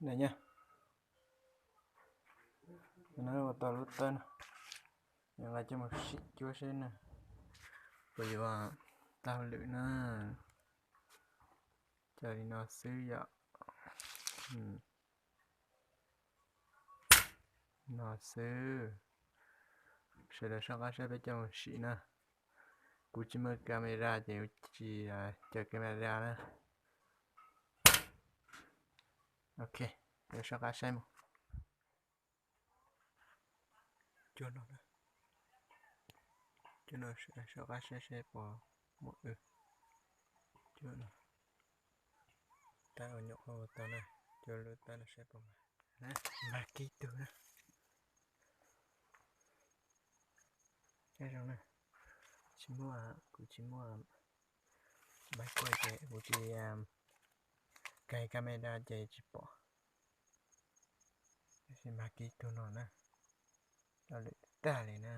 Nws nyab, no ua tau lub tawb no, yuav nqa coj mus sim cuab seb na, puas yuav tau hauj lwm na. Coj li no xwb yom. No xwb. Sawv daws soj qab saib peb coj mus sim na. Kuv tsis muaj camera ces kuv tsis caw camera na. Ok, soj qab saib mus. Cuab no, cuab no soj qab saib seb puas muaj wb. Cuab no, tab ua nyuam qhuav ua tau na, cuab lub tab no saib puas mag. Mag kiag tug na. Saib zoo na, tsis muaj, kuv tsis muaj maiv kuaj ces kuv tsis kaig camera ces tsis pom. Tab sis mag kiag tug no na, loj lwm tag li na.